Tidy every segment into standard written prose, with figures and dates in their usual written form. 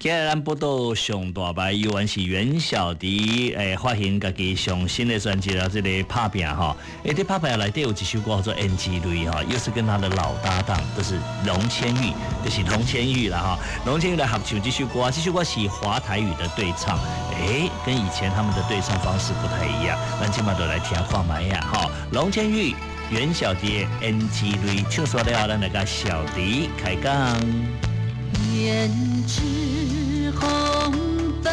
今日咱報道上大牌，猶原是袁小迪發行家己上新的專輯啦，這个拍拚吼。佇拍拚內底有一首歌叫做《胭脂淚》吼，又是跟他的老搭檔，就是龍千玉，就是龍千玉啦吼。龍千玉來合唱這首歌，這首歌是華台語的對唱，跟以前他們的對唱方式不太一樣。咱這擺就來聽看覓仔吼，龍千玉、袁小迪《胭脂淚》唱煞了後，咱來佮小迪開講。胭脂紅粉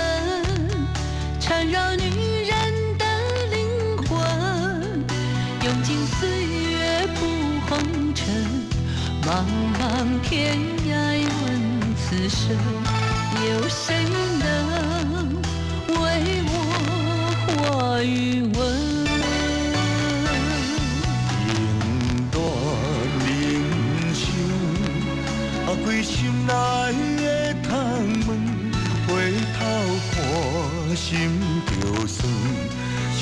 纏繞女人的靈魂，用盡歲月步紅塵，茫茫天涯問此生，有誰能為我畫魚紋？情斷人生，打開心內的窗門，回頭看心就酸，想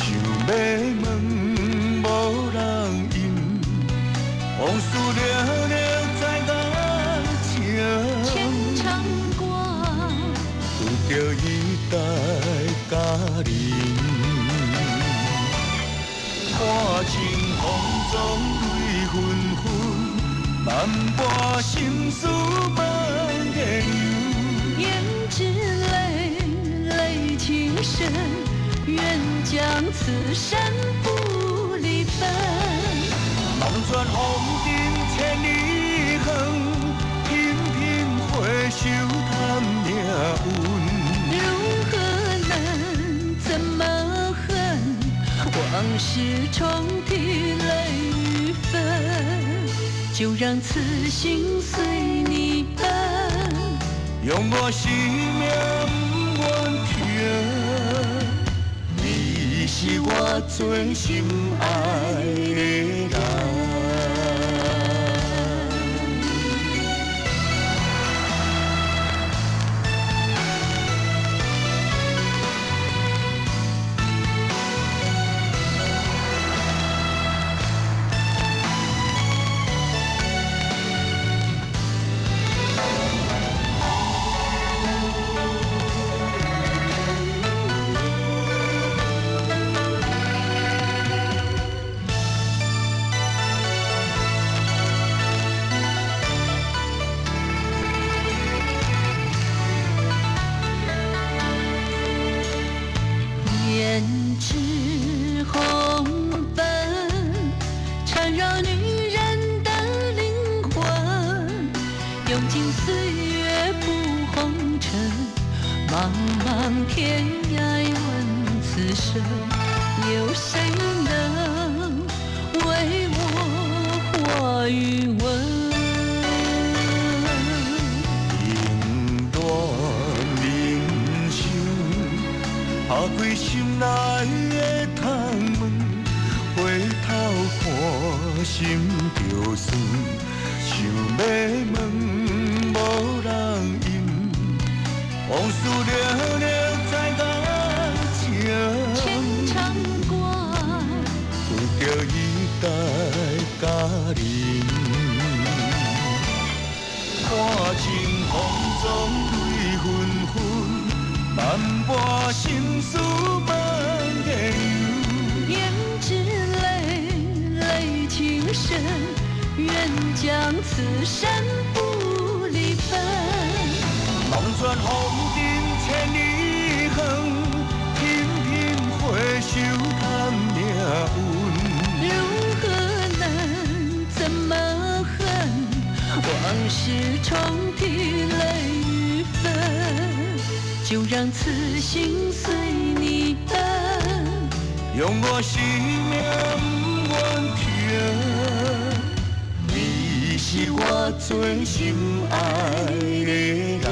欲問無人應，往事歷歷在眼前，千長歌，拄著伊代佳人，看盡風霜淚紛紛，萬般心事萬言胭脂淚，淚情深，願將此生不離分。望穿紅塵千里遠，頻頻回首嘆命運。如何能，怎麼恨？往事重提淚欲奔，就讓此心隨你奔。用我生命不願停，你是我最心愛的人。胭脂紅粉纏繞女人的靈魂，用盡歲月步紅塵，茫茫天涯問此生，有誰能為我畫魚紋？情斷人生，打開心內的窗門，回頭看心就酸，想欲問無人應，往事歷歷在眼前，千長歌，拄著伊代佳人，看盡風霜淚紛紛，萬般心事萬言胭脂淚，淚情深，願將此生不離分。望穿紅塵千里遠，頻頻回首嘆命運。如何能，怎麼恨？往事重提淚欲奔，就讓此心隨你奔。用我生命不願停，你是我最心愛的人。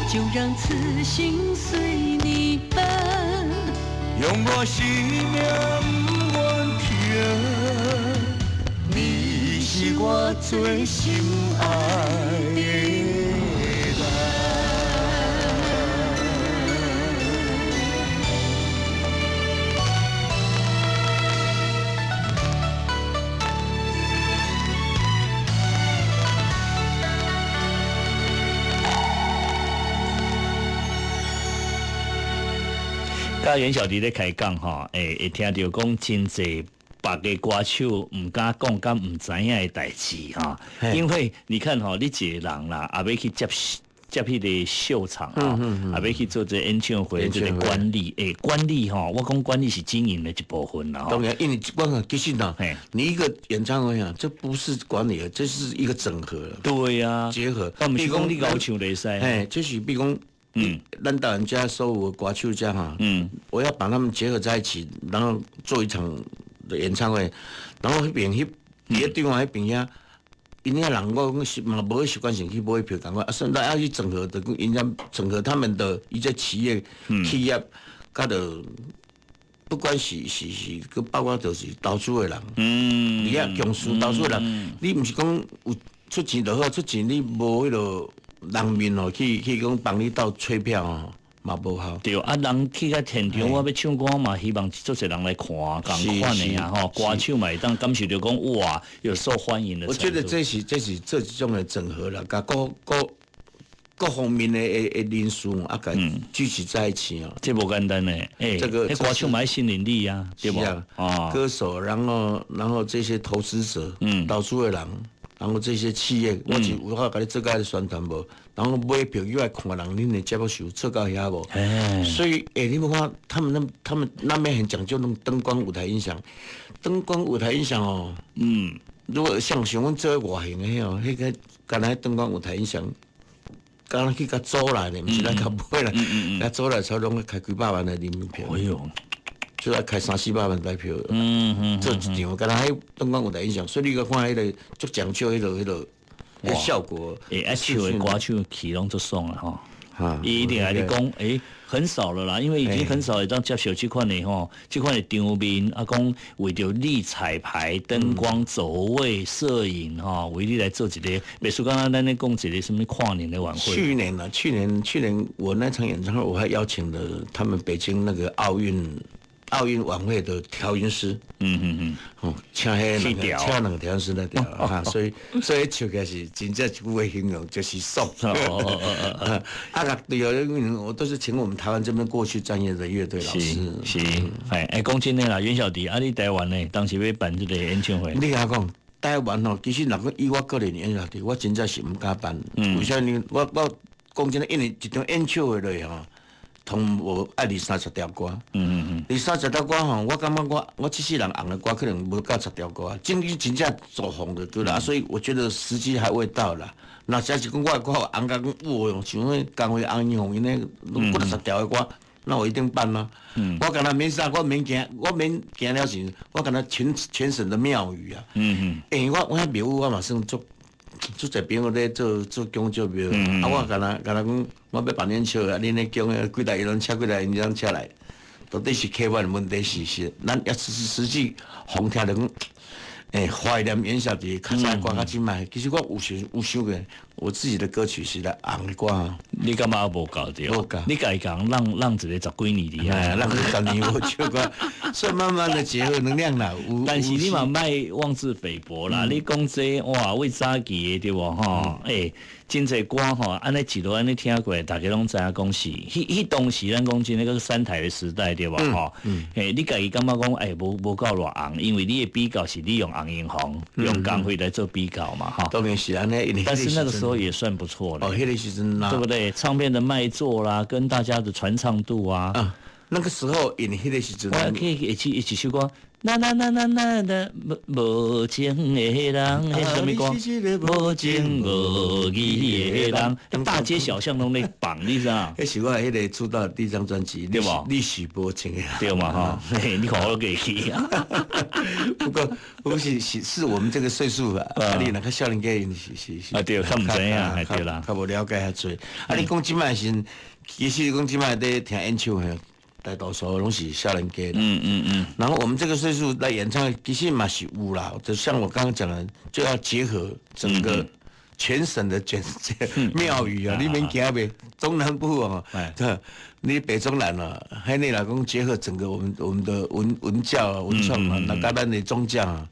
就讓此心隨你奔。用我生命不願停，你是我最心愛的人。佮袁小迪咧開講吼，會聽著講真濟別个歌手毋敢講、佮毋知影的代誌吼。因為你看吼，你一個人啦，也欲去接接彼個秀場吼，也欲去做這個演唱會這個管理，管理吼，我講管理是經營的一部分啦。當然，因為我講其實呢，你一個演唱會啊，這不是管理，這是一個整合。對呀，結合。我毋是講你𠢕唱會使。嘿，就是比如講，咱台灣遮所有的歌手遮哈，我要把他們結合在一起，然後做一場的演唱會，然後彼邊彼佇咧對岸彼邊遐，𪜶遐人我講是嘛無習慣性去買票仝款，啊，現在要去整合的，𪜶遮整合他們的一些企業企業，佮著不管是，閣包括就是投資的人，你遐公司投資的人，你毋是講有出錢就好，出錢你無彼個人面哦，去講幫你鬥催票哦，嘛無效。對啊，人去到現場，我欲唱歌嘛，希望足濟人來看，仝款的啊吼，歌手嘛會當感受著講哇，有受歡迎的。我覺得這是這種的整合啦，共各各各方面的人士啊，共聚集在一起哦。這無簡單呢，這個歌手嘛愛信任你啊，對無？啊，歌手，然後這些投資者，投資的人。然後這些企業，我是有法共你做個宣傳無？然後買票又來看人，恁的節目是有做到遐無？所以，你無看他們那邊很講究那種燈光舞台音響，燈光舞台音響哦。如果像阮做外形的哦，彼個敢若燈光舞台音響，敢若去共租來的，毋是咱共買來，共租來差不多攏開幾百萬的人民幣。哎喲！就愛開三四百萬台票，做一場，敢若彼燈光舞台音響，所以你閣看彼個足講究彼個效果。啊，唱的歌手去攏足爽啦吼。伊一定愛你講，很少了啦，因為已經很少會當接受這款的吼，這款的場面啊，講為著你彩排、燈光、走位、攝影吼，為你來做一個，袂輸敢若咱咧講一個啥物跨年的晚會。去年啊，去年我那場演唱會，我還邀請了他們北京那個奧運晚會的調音師，哦，請彼兩個調音師來調哈，所以唱起來是真正一句話形容就是爽。啊，對哦，因為我都是請我們台灣這邊過去專業的樂隊老師。是，哎，講真的啦，袁小迪，啊，你台灣呢？當時欲辦這個演唱會？你共我講，台灣吼，其實若講以我個人演小迪，我真正是毋敢辦。為啥呢？我講真的，因為一場演唱會落吼，通無愛二三十條歌，二三十條歌吼，我感覺我這世人紅的歌可能無夠十條歌，真真正走紅的歌啦，所以我覺得時機還未到啦。若真是講我的歌紅甲講，哇，像彼江蕙、洪英鳳𪜶咧，攏幾十條的歌，那我一定辦啦。我敢若免啥，我免驚，我免驚了是，我敢若全省的廟宇啊。我遐廟宇我嘛算足。足濟朋友咧做講究廟，啊，我敢若講，我欲辦演唱會，啊，恁咧講的幾台遊覽車，幾台遊覽車來，到底是客源問題是，咱也實際訪聽著講，懷念袁小迪較早歌較這擺，其實我有想有想過，我自己的歌曲是來紅的歌。你感覺無夠對？無夠。你家己講，讓一個十幾年佇遐，讓10年無唱歌，所以慢慢的結合能量啦。但是你嘛莫妄自菲薄啦，你講這哇，為早期的對無吼？真濟歌吼，按呢一路按呢聽過，大家攏知影講是，彼當時咱講真那個三台的時代對無吼？你家己感覺講，無夠偌紅，因為你的比較是你用洪英鳳、用江蕙來做比較嘛，吼。當然是按呢，但是那個時候也算不錯了。哦，彼個時陣對不對？唱片的賣座啦，跟大家的傳唱度啊。啊，那個時候因彼個時陣，我可以一起首歌。那那那那那那無情的人，彼啥物歌？無情無義的人，大街小巷攏咧放，你知影？彼是我彼個出道第一張專輯，對無？你是無情的人，對嘛？吼，你看我都記起。不過是我們這個歲數啊，你若較少年家是是是。啊對，較毋知影，對啦，較無了解遐濟。啊，你講這擺時，其實講這擺佇聽演唱會。大多數攏是少年家。然後我們這個歲數來演唱，其實嘛是有啦。就像我剛剛講的，就要結合整個全省的全廟宇啊，你免驚袂？中南部哦，你北中南啊，彼你若講結合整個我們的文教啊、文創啊，那佮咱的宗教啊，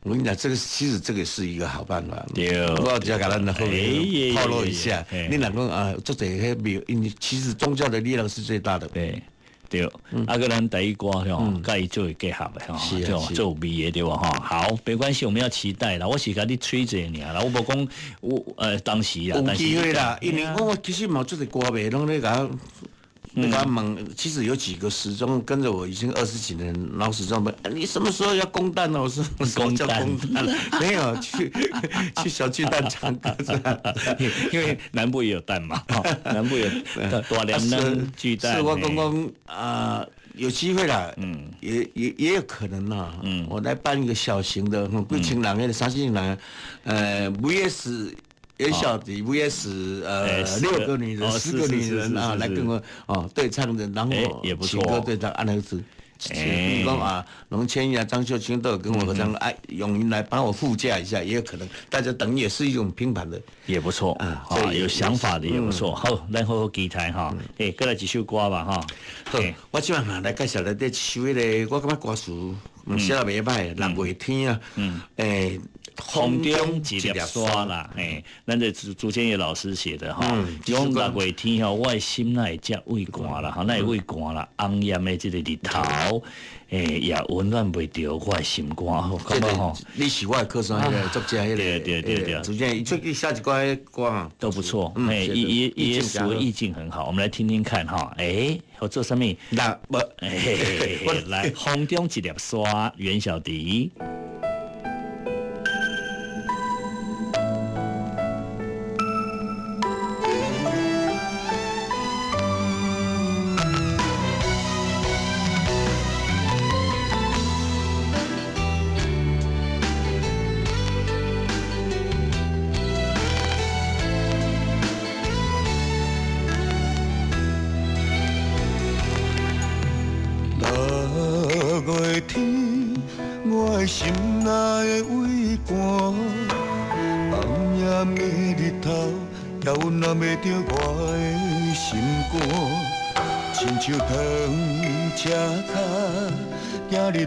我跟你講，這個其實這個是一個好辦法。對，我只共咱後面透露一下。你若講啊，做這個廟，因為其實宗教的力量是最大的。對。對，啊閣咱台語歌吼，佮伊做結合的吼，做做有味的對無吼？好，沒關係，我們要期待啦。我是共你吹者爾啦，我無講我當時啊，有機會啦，因為我其實嘛做濟歌迷攏咧共。那個問，其實有幾個始終跟着我已經20幾年，老始終問，你什麼時候要公誕呢？我說公誕，公誕，沒有去小巨蛋唱歌，因為南部也有蛋嘛，南部有大連蛋巨蛋。是我剛剛啊，有機會啦，嗯，也有可能啦，嗯，我來辦一個小型的，幾千人的、3000人，VS。袁小迪 VS 6個女人、10個女人啊，來跟我哦對唱的，然後情歌對唱，按那個是，比如講啊，龍千億啊、張秀清都有跟我合唱，哎，永云來幫我附加一下，也有可能，大家等也是一種拼盤的，也不錯啊，有想法的也不錯。好，咱好好期待哈，哎，過來一首歌吧哈。好，我這擺來介紹來這一首彼個，我感覺歌詞寫得袂歹，六月天啊，欸。風中一粒沙啦，嘿，咱這朱建業老師寫的哈。講六月天吼，我的心哪會這畏寒啦，吼，哪會畏寒啦？紅艷的這個日頭，也溫暖袂著我的心肝。感覺吼，你是我的靠山，彼個作者，彼個對對對，朱建業最近寫一寡歌都不錯，哎，也屬意境很好，我們來聽聽看哈。哎，我做啥物？那不，來，風中一粒沙，袁小迪。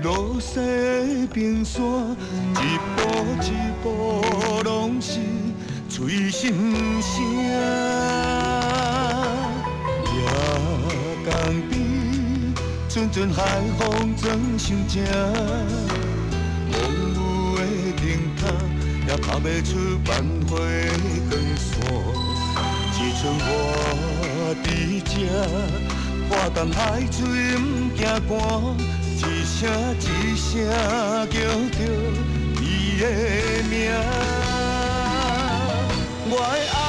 落雪冰山，一步一步拢是催心声。夜江边，阵阵海风钻心情，风雨的灯塔也拍袂出万花光线。只剩我伫这，看淡海水不惊寒。一声一声叫著伊的名，我的爱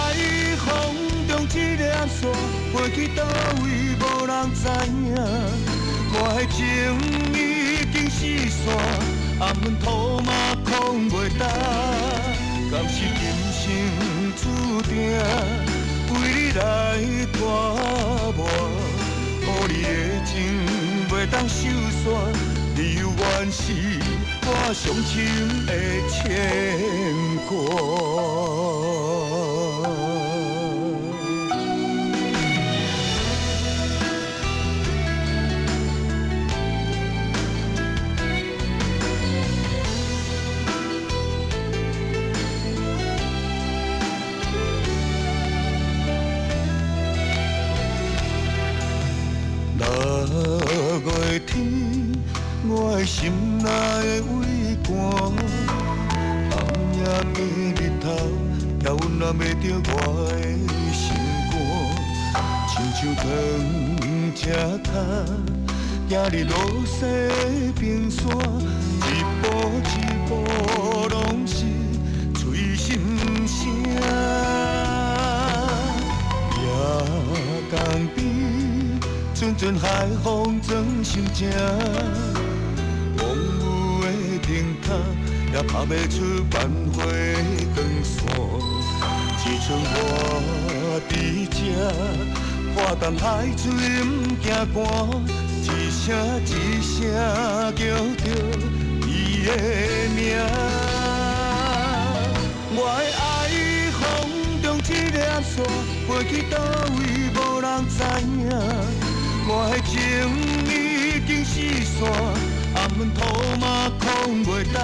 风中一粒沙，飞去佗位无人知影。我的情已经四散，暗恨土嘛扛袂动，敢是今生注定为你来拖磨，予你的情袂当收煞，你犹原是我上深的牵挂。6月天，我的心内会畏寒，红艳的日头也温暖袂著我的心肝，亲像糖车卡，行入落雪冰山，一步一步拢是催心声。夜江边，阵阵海风钻心情，风雨的灯塔也拍袂出万花光线。只剩我伫这，看淡海水不惊寒，一声一声叫著伊的名。我的爱风中一粒沙，飞去佗位无人知影。我的情已经四散，暗恨土嘛扛袂动，